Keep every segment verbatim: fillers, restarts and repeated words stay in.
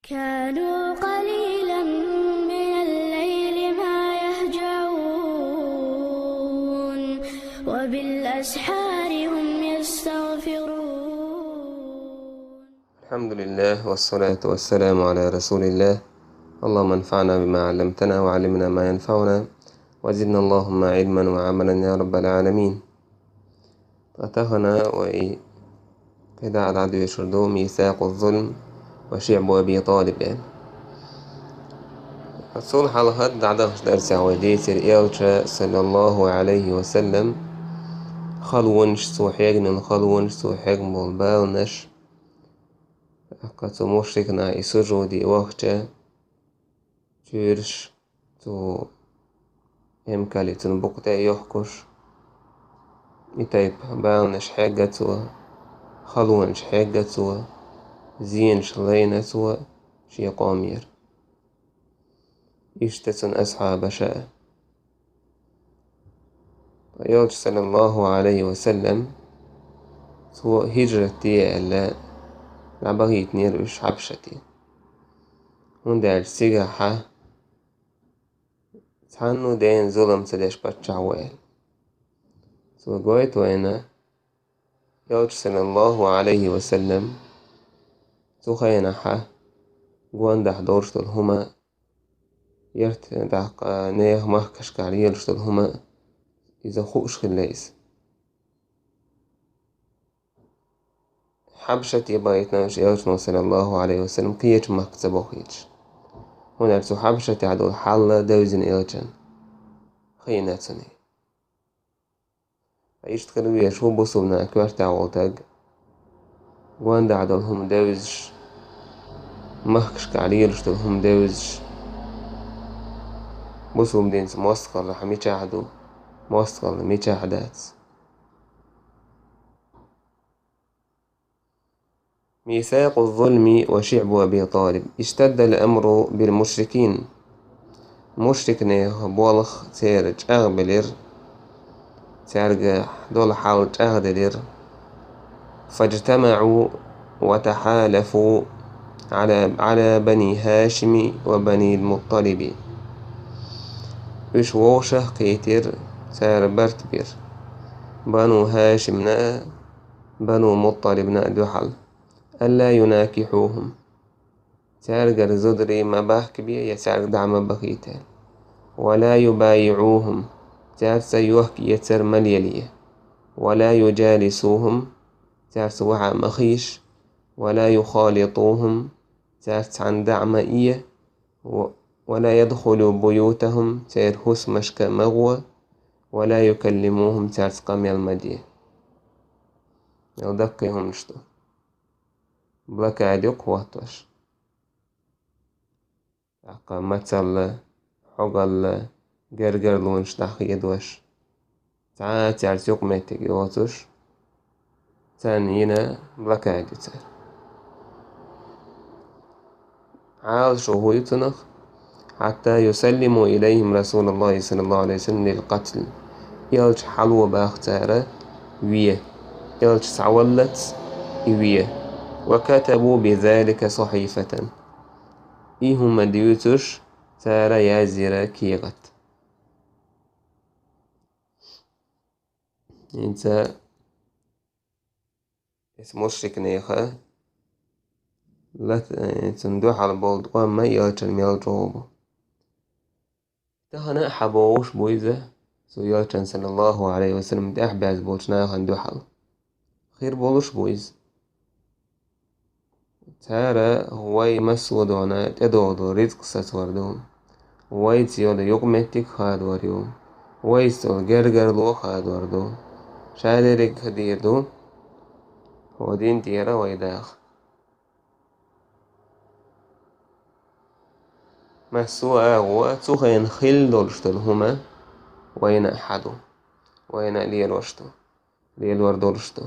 كانوا قليلا من الليل ما يهجعون، وبالأسحار هم يستغفرون. الحمد لله، والصلاة والسلام على رسول الله. اللهم انفعنا بما علمتنا، وعلمنا ما ينفعنا، وزدنا اللهم علما وعملا يا رب العالمين. Тахана вай кхидӀа дӀадоьшур ду ميثاق الظلم وشعب أبي طالب. Цул хьалха дӀадахача дарсехь вай дийцира Элча, саллаллаху Ӏалайхи ва саллам, халонаш, цо хьегна йолу халонаш, цо хьегна болу баланаш, тӀаккха цу мушрикна и сужуде вахча, чуьйраш, цу эмкале цунна букъа тӀе а йохкуш, и тайпа баланаш хьегна цо, халонаш хьегна цо, зенаш лайна цо шен къомера. Иштта цунна асхьабаша а. Элча, саллаллаху Ӏалайхи ва саллам, цо хӀижрат де аьлла, дӀабахийтинера уьш Хьабшате. ХӀунда аьлча цигахь цхьанна а дена зулам ца деш паччахь ву аьлла. Цо гойту вайна, Элча, саллаллаху Ӏалайхи ва саллам, цу хенахь гондахь долуш долу хӀума, яртана тӀаккха нехан махкашкахь лелаш долу хӀума, иза хууш хилла иза. Хьабшате бахийтина уьш Элчано, саллаллаху Ӏалайхи ва саллам, кхечу махка ца бохуьйтуш. ХӀунда аьлча цу Хьабшатехь долу хьал девзина Элчанна. Хиъна цунна. Ткъа иштта хила везаш ву бусулбанан коьртехь волу стаг, гондахь долу хӀума девзаш, махкашкахь лелаш долу хӀума девзаш. Бусулба динца мостагӀалла хьан мичахь ду, мостагӀалла мичахь дац. ميثاق الظلم وشعب أبي طالب. اشتد الأمر بالمشركين. Мушрикнех болх церан чӀагӀбелира, цаьрга долу хьал чӀагӀделира. فاجتمعوا وتحالفوا على، على بني هاشم وبني المطلب. Уьш вовшах кхийтира, цара барт бира. Бану Хашимна а, Бану Мутталибна а дуьхьал. ألا يناكحوهم. Цаьргара зударий ма бахкабе, я цаьрга дӀа ма бахийта. ولا يبايعوهم. Цаьрца йохк-эцар ма лелае. ولا يجالسوهم. Цаьрца вахьа ма хийша. ولا يخالطوهم. Цаьрца цхьаьна дӀа ма э. ولا يدخلوا بيوتهم. Церан хӀусамашка ма гӀо. ولا يكلموهم. Цаьрца къамел ма де. Мел даккхий хӀуманаш ду. Блокада юкъахӀоттош. ТӀаккха мацалла, хьогалла, гергарлонаш дӀахедош. Цхьа а цаьрца юкъаметтиг йоцуш, царна йина блокада ю цара. Ӏалашо хӀун ю цунах? حتى يسلموا إليهم رسول الله صلى الله عليه وسلم للقتل. Элча хьало баха цара ве. Элча схьаваллалц и ве. وكتبوا بذلك صحيفة. И хӀума дуьйцуш, цара яздира кехат. ХӀинца Эс мушрикнеха лат-, э, цунна дуьхьал болу тӀом ма Элчан мел чӀогӀа бу. Тахана а хьабогӀуш бу иза, цу Элчан, саллаллаху Ӏалайхи ва саллам, тӀаьхьабаьзза болчу нахана дуьхьал. Хир болуш бу иза. Цара вай массо а дона тӀедогӀу долу рицкъ сацор ду. Вайца йолу юкъаметтиг хадор ю. Вайца йолу гергарло хадор ду. Ша дерриг а дийр ду хӀокху дин тӀера вай даха. Массо а агӀо цу хенахь хилла долуш долу хӀума вайна а хьаду, вайна а лелош ду. лелор долуш ду.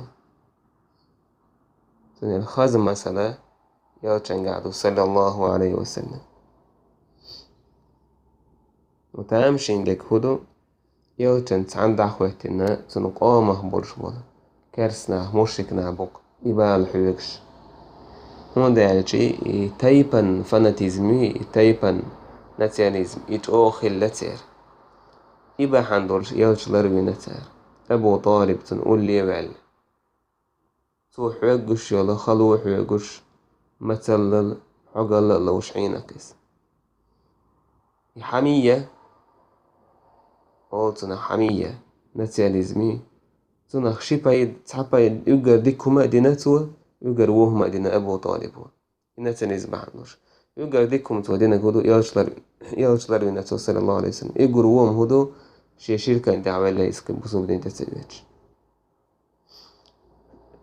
Цундела хаза масала Элчангахь ду, саллаллаху Ӏалайхи ва саллам. Ну, тамашийна дерг хӀун ду? Элчан цхьаьна дӀахӀоьттина, цуьнан къомах болуш болу керстанах, мушрикнах бу-кх и бала хьоьгуш. ХӀунда аьлча и тайпан фанатизм, и тайпан национализм, и чӀогӀа хилла церан. И бахьана долуш элча ларвина цара. Абу ТӀалиб цунна улле а ваьлла. Цо хьоьгуш йолу хало а хьоьгуш, мацаллал, хьогалла а ловш хьийна иза. И хьамия, олу цунах хьамия, национализми, цунах ши пайда, цхьа пайда, уггар дика хӀума а дина цо, уггар вон хӀума а дина Абу ТӀалибо. И национализм бахьана долуш. Уггар дика хӀума цо динарг хӀун ду, элча лар-, элча ларвина цо, саллаллаху Ӏалайхи ва саллам. Уггар вон хӀун ду, шен ширкана тӀехь ваьлла иза бусулба дин тӀе ца ветташ.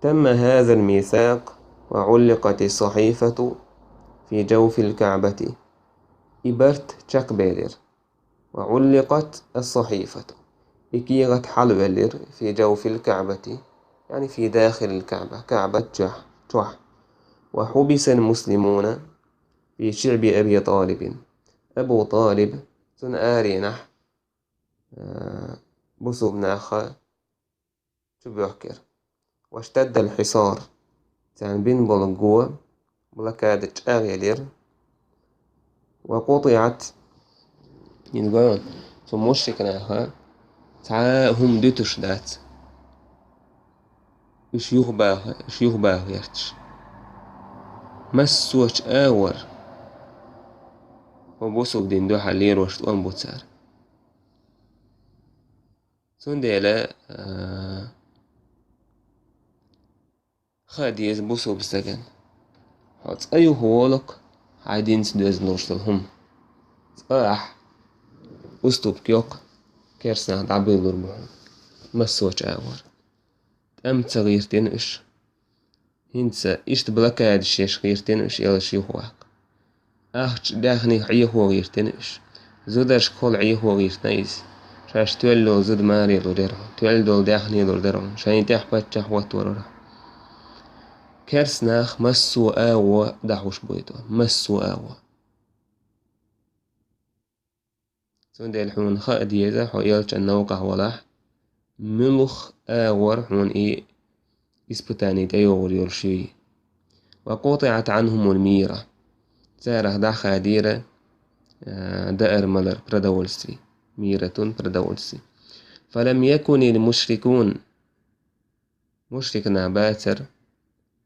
تم هذا الميثاق وعلقت الصحيفة في جوف الكعبة. И барт чекхбелира. وعلقت الصحيفة. И кехат хьалавелира في جوف الكعبة، يعني في داخل الكعبة، КаӀбат чохь, чохь. وحبس المسلمون في شعب أبي طالب. Абу ТӀалиб, цуьнан аренахь, а, бусулба наха чубоьхкира. واشتد الحصار. Царна бина болу го, блокада чӀагӀъелира. وقطعت. Йина гой ван, цу мушрик наха цхьа а хӀума дуьтуш дац. Уьш юхабаха, уьш юхабаха гӀерташ. Массо а агӀор хӀокху бусулба дин дуьхьа лелош тӀом бу цара. Цундела, а, хаа деза бусулба стагана. Хьо цкъа юхаволу-кх хьайн динца доьзна луш долу хӀума. Цкъа ахь уступка йо-кх, керстанах дӀабуьйлур бу хьуна. Массо а агӀор. ТӀам ца гӀиртина уьш. ХӀинца иштта блокадаш еш гӀиртина уьш, элча юхаваккха. Ахча, даьхнех Ӏехо гӀиртина уьш. Зударшка холла Ӏехо гӀиртина иза. Шаьш тоьлла долу зуда маре лур яра хьуна, тоьлла долу даьхне лур дара хьуна, шайна тӀехь паччахь хӀоттор вара хьуна. Керстанах массо а агӀо дӀахьуш буй тхо, массо а агӀо. Цундела хьуна хаа деза, хьо элчан новкъахь валахь, муьлха агӀор хьуна и испытани тӀейогӀур йолуш юй. وقطعت عنهم الميرة. Царах дӀахадийра, а, даар-малар, продовольствие. ميرة продовольствие. فلم يكن المشركون. Мушрик нах бацара,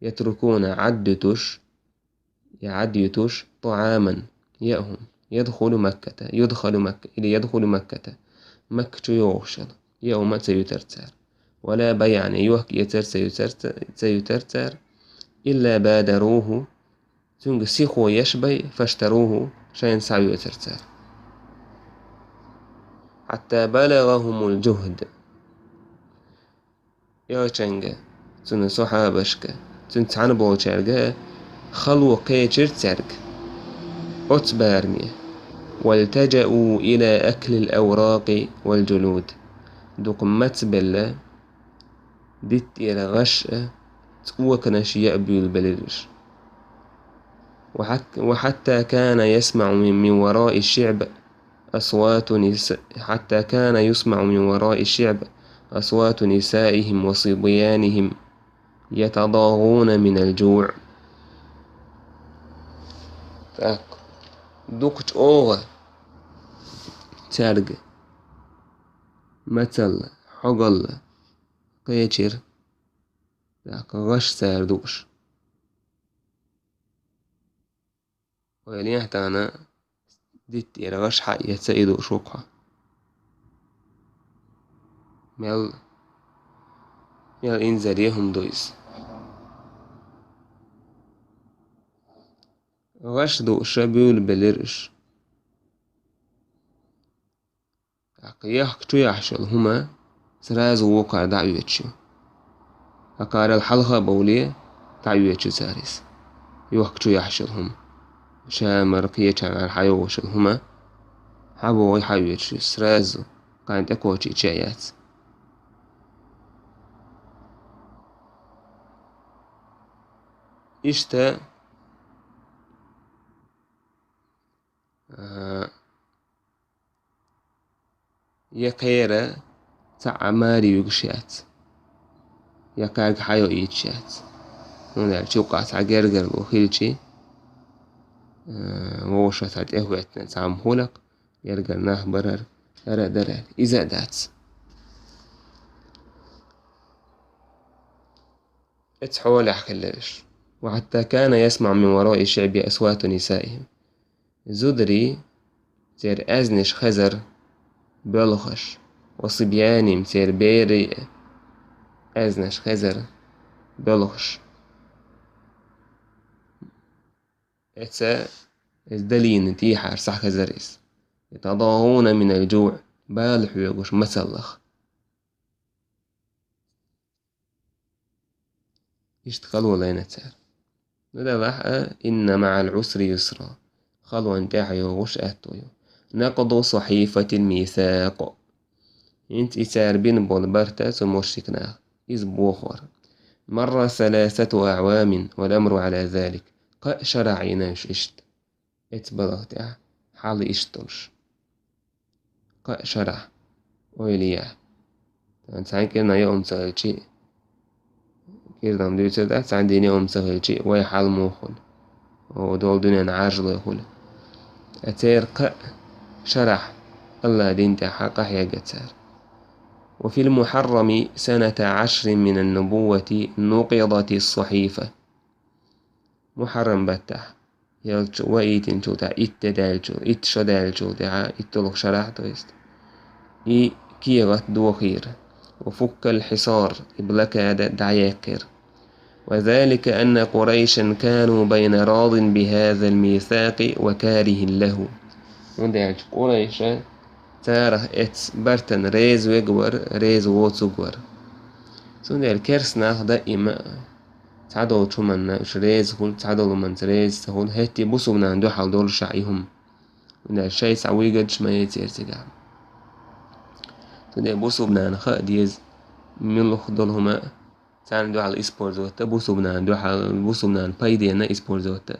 يتركون, Ӏад дуьтуш, я Ӏад юьтуш, طعاما, яа хӀума, يدخل مكة, يدخل مكة, или يدخل مكة, Макка чу йогӀуш йолу, яа хӀума ца юьтура цара. ولا بيعا, я йохк-эцар ца юьтура ца-, ца юьтура цара, إلا بادروه, цуьнга сихо еш бай, فاشتروه, шайна схьаоьцура цара. حتى بلغهم الجهد. Элчанга, цуьнан сахьабашка, цуьнца цхьаьна болчаьрга хало кхечира цаьрга оцу бараме. والتجأوا إلى أكل الأوراق والجلود. Дукха мацбелла, диттера гӀаш а, цӀоканаш а яа буьйлабелира уьш. وحك-، وحتى كان يسمع من، من وراء الشعب أصوات نس-، حتى كان يسمع من وراء الشعب أصوات نسائهم وصبيانهم يتضاغون من الجوع. Так. Дукха чӀогӀа цаьрга мацалла, хьогалла кхечира. Так, гӀаш цара дууш. Ойла е хьан тахана, диттера гӀаш хьаэца и дууш ву-кх хьо. Мел, мел инзаре хӀума ду иза. ГӀаш дууша буьйлабелира уьш. ТӀаккха яхка чу яхьаш йолу хӀума сразу вукхара дӀаоьцуш ю. ХӀокхарал хьалха а бовлий, дӀаоьцуш ю цара иза. Яхка чу яхьаш йолу хӀума. Шамара, кхечарара хьайогӀуш йолу хӀума. ХьавогӀий, хьаоьцуш ю сразу. Кхана тӀекхочийча а яц. Иштта, а, я кхера цхьа а маре вуьгуш яц, я кхаьрга хьайо ийцуш яц. ХӀунда аьлча юкъахь цхьа гергарло хилчи, э, вовшах цхьа тӀехӀоьттина цхьа хӀума хӀулакх, гергара нах барар, хӀара а дарар. Иза а дац. Эцу хьолехь хилла уьш. وحتى كان يسمع من وراء الشعب أصوات نسائهم. Зударий церан аьзнаш хезар боьлхуш, وصبيانهم, церан берийн аьзнаш хезар боьлхуш. Эца, эца далийна тӀехьара схьахезар иза. يتضاغون من الجوع, бала хьоьгуш мацаллах. Иштта хало лайна цара. Ну, делахь а, إن مع العسر يسرا. Халонна тӀехьа йогӀуш аьтто ю. نقض صحيفة الميثاق. ХӀинца и цара бина болу барта цу мушрик наха. Иза бохор. مر ثلاثة أعوام والأمر على ذلك. Кхаа шарахь йина уьш иштта. Эцу балха тӀехь хьал иштта долуш. Кхаа шарахь, ойла е. Цхьана кӀирнах юург ца хилчи, кӀирнах дуьйцур дац, цхьана дийнахь юург ца хилчи, вай хьал муха хуьлу? О, долу дуьненан Ӏаржлой хуьлу. Ткъа церан кхаа шарахь АллахӀан дин тӀехь къахьегна цара. وفي المحرم سنة عشر من النبوة نقضت الصحيفة. Мухьаррам баттахь, ялчу ваийтинчул тӀаьхьа итт де даьллачул, итт шо даьллачул тӀаьхьа, итталгӀа шарахь, то есть, и кехат дохийра. وفك الحصار, и блокада дӀаеккхира. وذلك أن قريشا كانوا بين راض بهذا الميثاق وكاره له. ХӀунда аьлча Къурайша царах эцу бартана реза верг вара, реза воцург вара. Цундела керста нах даима а цхьадолчу хӀуманна уьш реза хуьлу, цхьадолу хӀуманца реза ца хуьлу, хӀетте бусулба нахана дуьхьал долуш а и хӀума. ХӀунда аьлча шайца схьа вуьйгадаш ма яц церан цигахь. Цундела бусулба нахана хаа деза, муьлхха долу хӀума а царна дуьхьал использовать а, бусулба нахана дуьхьал, бусулба нахана пайдена использовать а.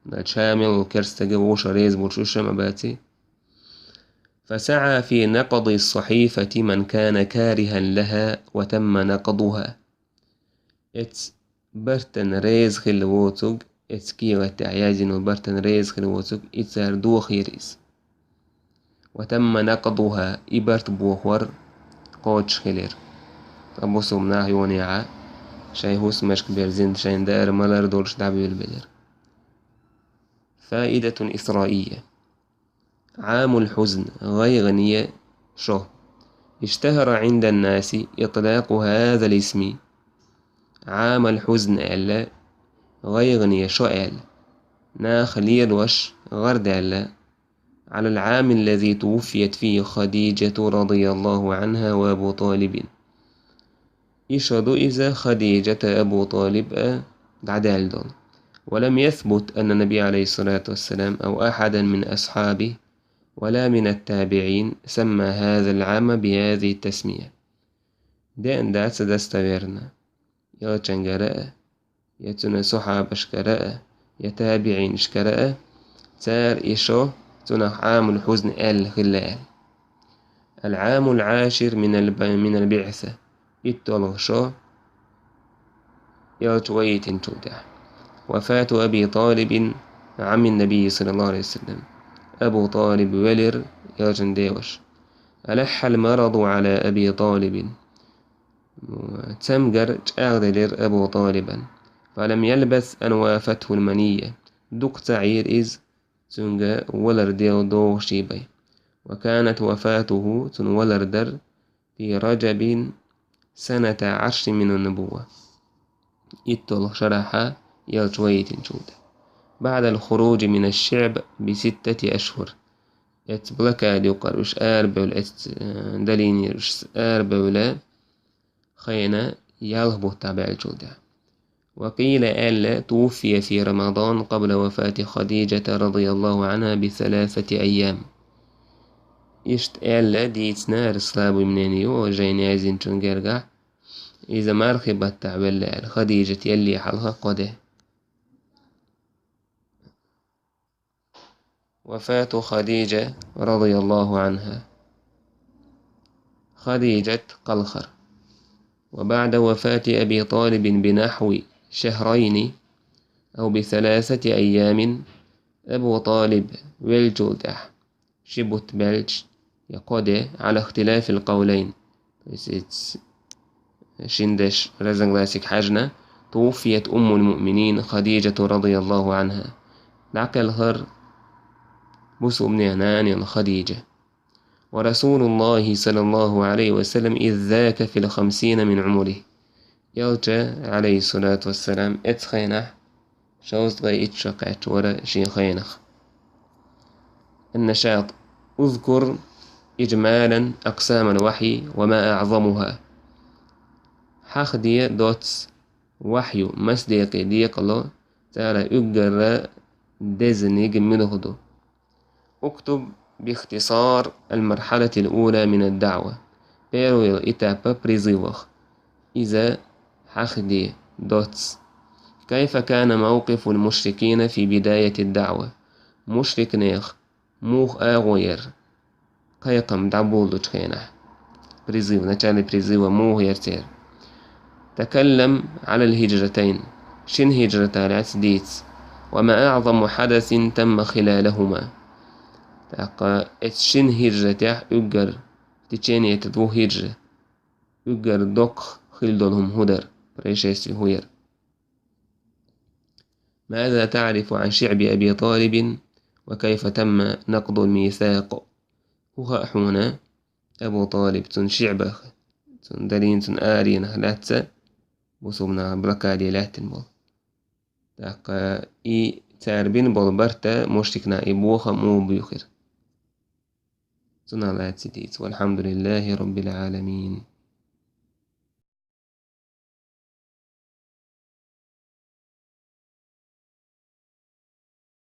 ХӀунда аьлча ша мел волу керста стаг а вовшах реза болуш уьш а ма баций. فسعى في نقض الصحيفة من كان كارها لها وتم نقضها. Эцу бартана реза хилла воцург, эцу кехат тӀехь яздина бартана реза хилла воцург, и цара дохийра иза. وتم نقضها, и барт бохор кхочушхилира. Ткъа бусулба нах юьхь-юьхьа шайн хӀусамашка берзина, шайна даар-малар долуш дӀабуьйлабелира. فائدة إسرائية. عام الحزن, гӀайгӀане шо. اشتهر عند الناس إطلاق هذا الاسم. عام الحزن аьлла, гӀайгӀане шо аьлла, наха лелош гӀардаьлла, على العام الذي توفيت فيه خديجة رضي الله عنها وأبو طالب. И шо ду иза Хадижата, Абу Талиб а дӀадаьлла долу. ولم يثبت أن النبي عليه الصلاة والسلام أو أحدا من أصحابه ولا من التابعين سمى هذا العام بهذه التسمية. Деана дац достоверно, элчангара а, я цуьнан сахьабашкара а, я табиӀинашкара а, цара и шо цунах Ӏамул хьузн аьлла хилла аьлла. العام العاشر من الب-، من البعثة, итталгӀа шо элча ваийтинчул тӀаьхьа. وفاة أبي طالب عم النبي صلى الله عليه وسلم. Абу Талиб велира, элчан деваша. ألح المرض على أبي طالب. Цамгар чӀагӀделира Абу Талибан. فلم يلبث أن وافته المنية. Дукха ца Ӏийра иза, цуьнга валар дел догӀуш бен. وكانت وفاته, цуьнан валар дара, في رجب سنة عشر من النبوة. ИтталгӀа шарахьа элча ваийтинчул тӀаьхьа. بعد الخروج من الشعب بستة أشهر. Эцу блокада юккъара уьш арабевлла, эцу, э, далийнера уьш арабевлла, хенан ялх бутт баьллачул тӀаьхьа. وقيل, аьлла, توفي في رمضان قبل وفاة خديجة رضي الله عنها بثلاثة أيام. Иштта аьлла, дийцина, слабый мнение ю жайна яздинчун гергахь, иза мархи баттахь велла аьлла, Хадижат елле хьалха кхо де. وفاة خديجة رضي الله عنها. Хадижат кхалхар. وبعد وفاة أبي طالب بنحو شهرين أو بثلاثة أيام, Абу ТӀалиб веллачул тӀехьа ши бутт баьлча я кхо де, على اختلاف القولين, то есть шин деш разногласига хьаьжна, توفيت أم المؤمنين خديجة رضي الله عنها, дӀакхелхар бусалба наьха нана йола Хадижа. ورسول الله صلى الله عليه وسلم إذ ذاك في الخمسين من عمره. Элча, عليه الصلاة والسلام, эцу хенахь шовзткъе итт шо кхаьчна вара шен хенах. النشاط. اذكر إجمالا أقسام الوحي وما أعظمها. Хьахаде доцца вахью маса декъе декъало, цара уггара дезаниг муьлха ду. اكتب باختصار المرحلة الأولى من الدعوة. Первый этап призывах. Иза хьахаде доцца. كيف كان موقف المشركين في بداية الدعوة؟ Мушрикнех муха агӀо яра кхайкхам дӀаболалучу хенахь? Призыв, начале призыва муха яра церан? تكلم على الهجرتين. Шина хӀижрата лаьцна дийца. وما أعظم حدث تم خلالهما. ТӀаккха эцу шина хӀижратехь уггар, в течение эта двух хӀижра, уггар доккха хилла долу хӀума хӀун дара, происшествие хӀун яра? ماذا تعرف عن شعب أبي طالب وكيف تم نقض الميثاق؟ ХӀун хаьа хьуна Абу ТӀалиб, цуьнан шиъбах, цуьнан дарина, цуьнан аренах лаьцна бусалба наха блокаде лаьттина болу? ТӀаккха и цара бина болу барт, мушрикна и бохам муха буьйхира? Цунах лаьцна дийца. والحمد لله رب العالمين.